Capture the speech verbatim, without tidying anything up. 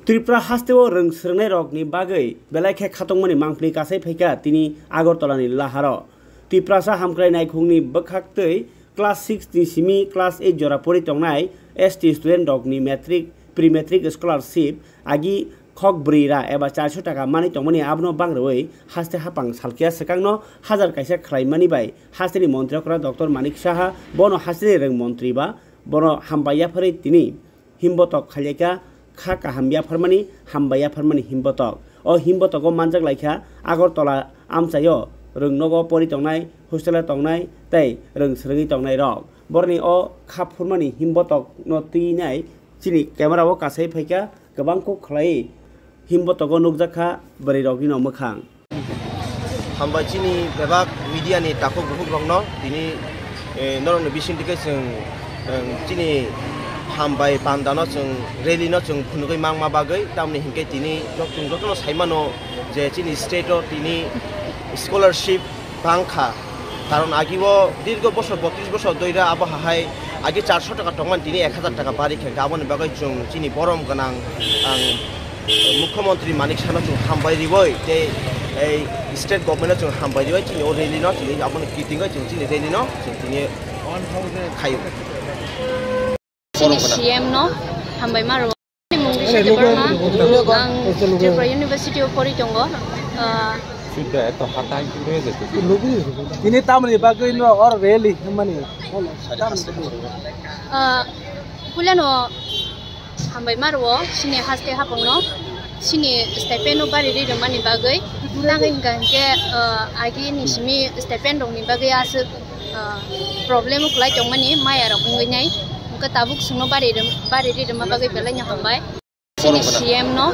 Tripura hasteo rwng swrwngnairokni bagwi belai khe khatungmani mangpili kasai phaikha tini Agartala ni laharo. Tiprasa hamkrai naikhungni bwkhaktwi class six ni simi class eight jora pori tongnai S T student rokni matric, pre-matric scholarship agi khok bwrwi ra eba charso taka manwi tongmani abono bang rwui haste hapang salkhiya swkangno hajar kaisa khlaimani bai hasteni montri okra Doctor Manik Saha bono hasteni rwng montri ba bono hambai yapharwi tini himbotok khailai kha, kha kaham yapharmani, hambai yapharmani himbotok. O himbotogo manjak lai kha Agartala amchaio rwng nogo pori tongnai, hostel-o tongnai tei rwng swrwngwi tongnai rok. Boroni o kha phurmani himbotokno twi nai chini camera-o kasai phai kha, kwbang kuk khlai himbotogo nukjak kha bwrwi rokni no mwkhang. Hambai chini bebak media ni takhuk bukhuk rokno tini, eh, norokni bising dike chwng, eh, chini hambai panda no chwng rally no chwng phunugwi mangma bagwi, tamni hinkhe tini jot-, chwng jotono saimano je chini state o tini scholarship bangkha, karon agi o dirgo bosor botris bosor doira abo hahai agi charso taka tongmani tini ek hajar taka bari khe, aboni bagwi chwng chini borom gwnang ang Mukhyamantri Manik Sahano chwng hambai riwi tei ei state government no chwng hambai riwi chini o rally no chini aboni kitingwi chwng chini rally no chwng tini khaio. Chini C M no hambai ma rwo. Ani mung Biswa Debbarma, ang Tripura University o pori tongo. Ah, Tini tamni bagwi no or rally hwnmani? Ah, puilano hambai ma rwo chini haste hapangno, chini stipend no bari ri rwmani bagwi. Nang hingka hinkhe, ah, agi ni simi stipend rokni bagwi aswk, ah, problem kwlai tongmani maya rok wngwi nai. Hwnkhe tabuk chwngno bari rw-, bari ri rwma bagwi belai no hambai. Chini C M no